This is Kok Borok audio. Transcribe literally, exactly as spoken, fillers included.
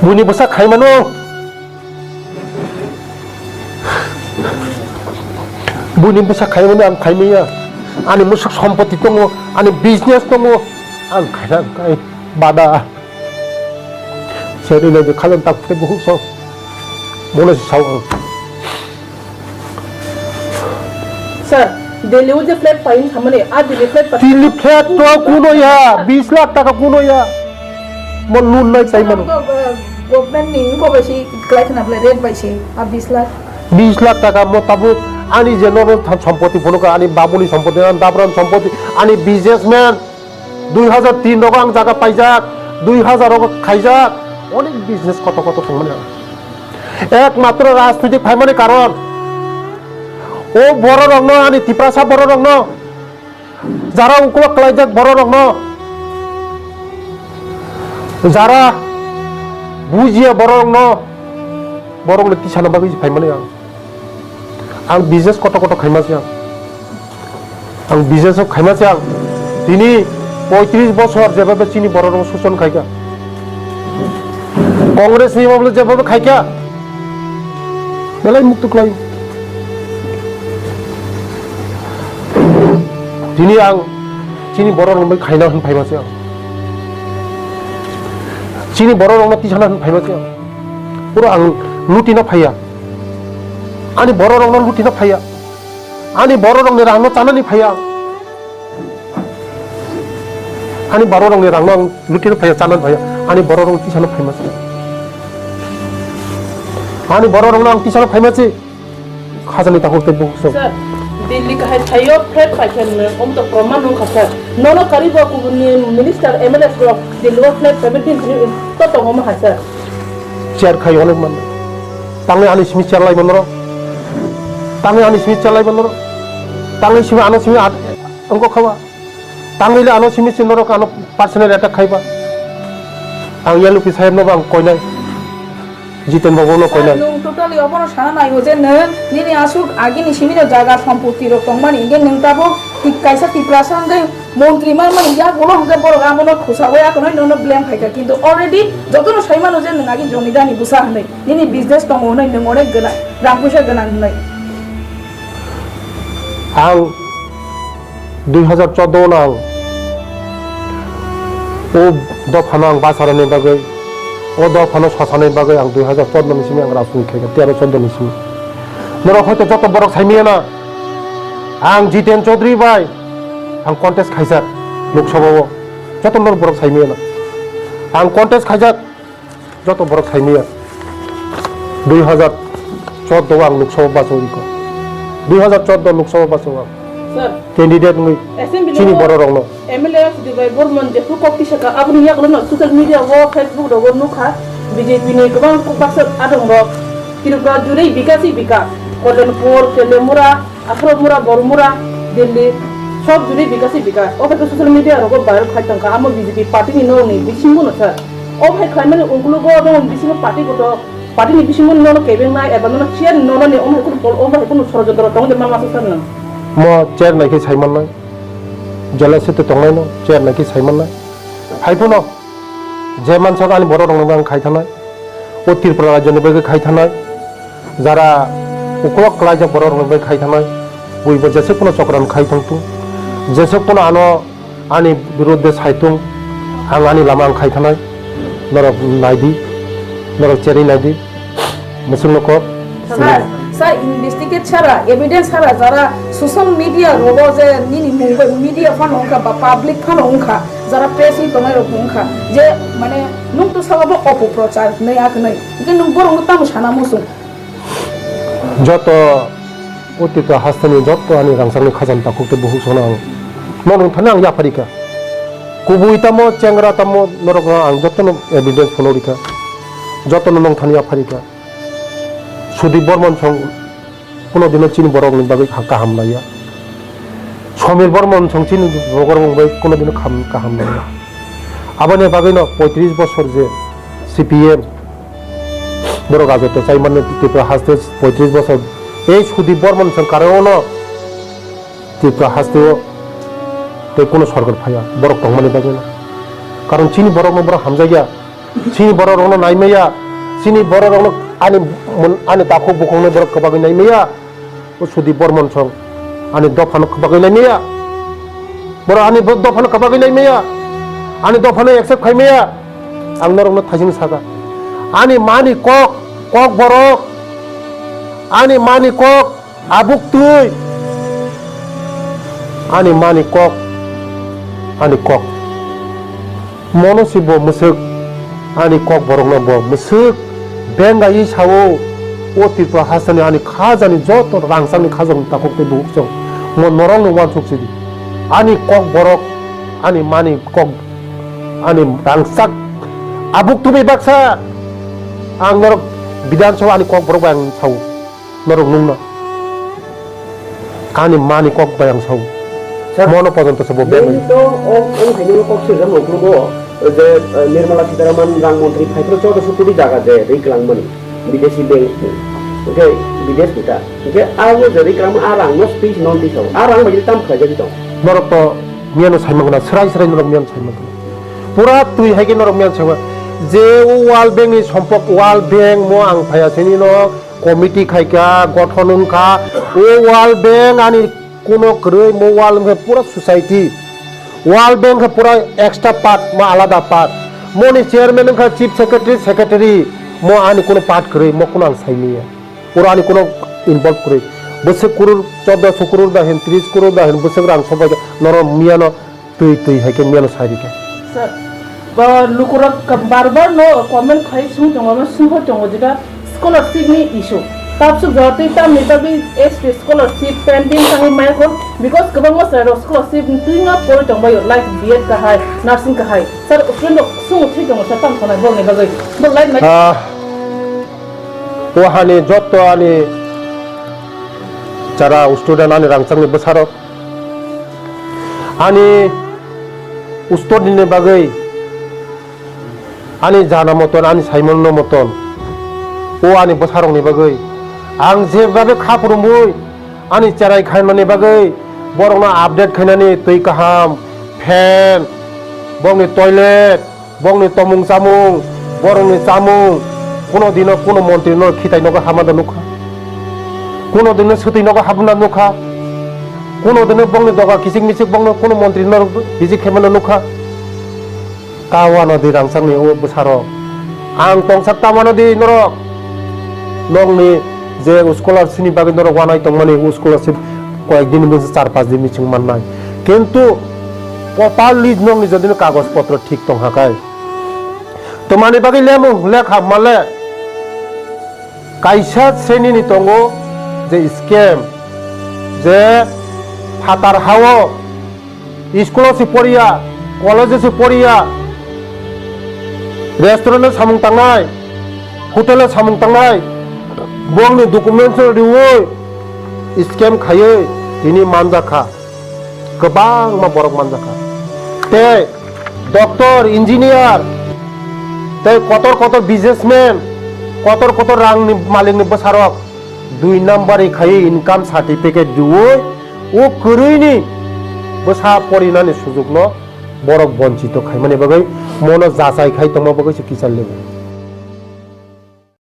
Buini bwsa khaimano. Buini bwsa khaimano ang khaimaya. Ani musuk sompoti tongo, ani business tongo. Ang khaina ang khai bada. Seri nai khajang tak phre buhuk so. Mono si sao ang. Sir, Delhi o je flat paiyung samani, a Delhi flat pa- Delhi flat to kuno ya, bis lakh taka kuno ya. Mo loan nai tai mano. Government ni ko bai si klai khna bwle rate bai si, a bis lakh. Bis lakh taka mo tabuk ani je nono tha-, sompoti phunuka, ani babuni sompoti, ani dabran sompoti, ani businessman. Dui hajar tin rogo ang jaga paijak, dui hajar rogo khaijak, onek business koto koto thangmani ang. Ekmatro rajnitik phaimani karon, o bororokno, ani Tiprasa bororokno, jara ukulok klaijak bororokno, jara bujiya bororokno, borokno tisana bagwi phaimani ang. Ang business koto koto khaima se ang. Ang business o khaima se ang. Tini poitris bosor jebabe chini borok rok soson khaika. Congress ni mablo jebabe khaika. Belai muktu klai. Tini ang chini borok rok bai khaina hwn phaima se ang. Chini borok rok no tisana hwn phaima se ang. Pura ang luti na phaiya. Ani borok rok no luti na phaiya. Ani borok rok ni rang no chanani phaiya. Ani borok rok ni rang no ang luti na phaiya, chanani phaiya. Ani borok rok tisana phaima se. Ani borok rok no ang tisana phaima se. Khajani takhuk tei bukhuk song. Sir, Delhi kahai thaio flat paikha nwng, omo to proman wngkha sir. Nono karibo kubuni minister M L A rok Delhi o flat payment din to tongo maha sir. Chair khai onek man. Tangwi ani simi chair lai manro. Tangwi ani simi chair lai manro. Tangwi simi ano simi at-, wngkha ba. Tangwi le ano simi simi norok ano personal attack khaiba. Ang L P saheb no bo ang koinai. Jiten Babu no koinai. Nwng totally obono sana naigo je nwng nini aswk agini simino jaga sompoti rok tongmani, hingke nwng tabuk ti-, kaisa Tiprasa hwnkhe montri manmani yak ulo hwnkhe borok abono khosagwi akonoi nono blame khaikha, kintu already jotono saimano je nwng agi jomidani bwsa hwnwi, nini business tongo hwnwi, nwng onek gwnang, rang puisa gwnang hwnwi. Ang Dui hajar chordo no ang o dophano ang bacharani bagwi, o dophano sosani bagwi ang dui hajar chordo ni simi ang rajniti khaikha, tero chordo ni simi. Norok hoito joto borok saimaya na, ang Jiten Chaudhary bai ang contest khaijak Lok Sabha o, joto norok borok saimaya na. Ang contest khaijak, joto borok saimaya. Dui hajar chordo o ang Lok Sabha bachawi rikha. Dui hajar chordo Lok Sabha bachawi ang. Sir, candidate wngwi assembly chini o borok rokno. M L A Sudibai Bormon jephru kok tisaka aboni yagulo no social media o Facebook rogo nukha B J P ni kwbang kok baksa adong rok. Tripura jurei bikaswi bikas. Kolyanpur, Teliamura, Aphro mura, Bormura, Delhi, sob juri bikaswi bikas. O khe social media rogo viral khai tongkha, amo B J P party ni nokni bisingo no sir. O hai khlaimani ungkulugo nokni bisingo party kotor, party ni bisingo nono kebengnai eba nono chair ni nono ni omo hai kunu pol, omo hai kunu sorojontro tongo de ma masa sir no. Mo chair nai khe sai mannai, jealousy te tongnai no chair nai khe sai mannai. Hai phano. Je mansok ani borok rokno ang khai thanai, o Tripura rajyoni bagwi khai thanai, jara ukulok klaijak borok rokno bagwi khai thanai, buibo jesuk phano chokran khai thangtung, jesuk phano ano ani biruddhe saitung, ang ani lama ang khai thanai, norok naidi, norok cherwi naidi, musuk nokok. Sir, sir, investigate sara, evidence sara, jara social media rogo je nini mung bai media phano wngkha ba public phano wngkha, jara press ni tongnai rok wngkha, je mane nung to sabo opoprochar hinwi yak hinwi, hingke nung borok no tamo sana muchung? Joto o Tripura hasteni joto ani rangchakni khajani takhuk tei bukhuk sono ang nono thani ang yapharikha. Kubui tamo chengra tamo norok no ang joto no evidence phano rikha, joto no nung thani yapharikha. Sudip Bormon song kuno dino chini borok ni bagwi kha-, kaham laiya. Somir Bormon song chini borok ni bagwi kuno dino kham-, kaham laiya. Aboni bagwi no poitris bosor je C P M borok rajotw chai mani Tripura haste poitris bosor. Ei Sudip Bormon song karon no Tripura haste o tei kuno sorkar phaiya borok tongmani bagwi no. Karon chini borok no borok hamjakya. Chini borok rokno naimaya, chini borok rokno ani, ani takhuk bukhukno borok kwbagwi naimaya. O Sudip Bormon song ani dophano kwbagwi naimaya. Borok ani bo-, dophano kwbagwi naimaya. Ani dophano accept khaimaya. Ang norokno thaising saka. Ani mani kok, kok borok. Ani mani kok, abuk twi. Ani mani kok, ani kok. Mono si bo mwswk, ani kok borokno bo mwswk bengaiwi sao, "O Tripura hasteni ani khajani joto rangchakni khajokni takhuk tei bukhuk chwng mo norokno uansuk sidi. Ani kok borok, ani mani kok, ani rangchak abuk tubui baksa ang norok Bidhan Sabha ani kok borok bai ang sao." Norok nungno. Ani mani kok bai ang sao. Sir, mono pojonto se bo beng. Main to o ang thaini kok sirjak nokhugo je, eh, Nirmala Sitharaman rang montri phaipro chaudoso koti jaga je ri kwlangmani bidesi bank. Oke, bides kita. Oke, abo je ri kwlangma a rang no speech non tisao. A rang bai tam khaijak tong. Norok to miyano saimang na, srai srai norok miyano saimang na. Pura twi hai khe norok miyano saimang. Je o World Bank ni sompok, World Bank mo ang phaya sini no, committee khaikha, gothon wngkha. O World Bank ani kuno kwrwi, mo World Bank khe pura society. World Bank khe pura extra part, mo alada part. Moni chairman wngkha chief secretary, secretary, mo ani kuno part kwrwi, mo kuno ang saimanya. Pura ani kuno involve kwrwi. Bwswk kurur, chordo so kurur da hin, tris kurur da hin, bwswk rang sobai da, norok miyano twi twi hai khe miyano sai rikha. Sir, ba lukurok ka-, bar bar no comment khai sung tongo, ma sung ho tongo jeta scholarship ni issue. Tapsuk jora twi tamni bagwi S T scholarship pending thangwi maya kho, because kwbangma chwrairok scholarship twi ma pori tongbaio, like B Ed kahai, nursing kahai. Sir, friend rok sung thwi tongo, sir, tam sanai borokni bagwi. Bo like mai- Ah, o hani jotto ani chara student ani rangchakni bwsarok. Ani ustor ni bagwi, ani jana moton, ani saimano moton, o ani bwsarokni bagwi ang jebabe kha phurumui ani cherai khaimani bagwi borokno update khainani twi kaham, fan, bokni toilet, bokni tomung chamung, borokni chamung, kuno dino kuno montri no khitai nogo habna da nukha. Kuno dino swtwi nogo habna nukha. Kuno dino bokni doga kichik michik bokno kuno montri no visit khaimano nukha. Ka uanadi rangchakni o bwsarok. Ang tongsak tamano di norok. Nokni je scholarship ni bagwi norok uanai tongmani, o scholarship koyek din bwswk char panch din biching mannai. Kintu properly nokni jodino kagoj potro thik tongkha kai. Twmani bagwi lemo lekha male kaisa srenini tongo je scam, je phatar hao school o se poriya, college o se poriya, restaurant o samung tangnai, hotel o samung tangnai, bongni documents no riwi scam khaiwi tini manjakha. Kwbangma borok manjakha. Tei doctor, engineer, tei kotor kotor businessman, kotor kotor rangni malikni bwsarok dui number ni khaiwi income certificate riwi o kwrwini bwsa porinani sujukno borok bonchito khaimani bagwi mono jachai khai tongma bagwi se kichar libo.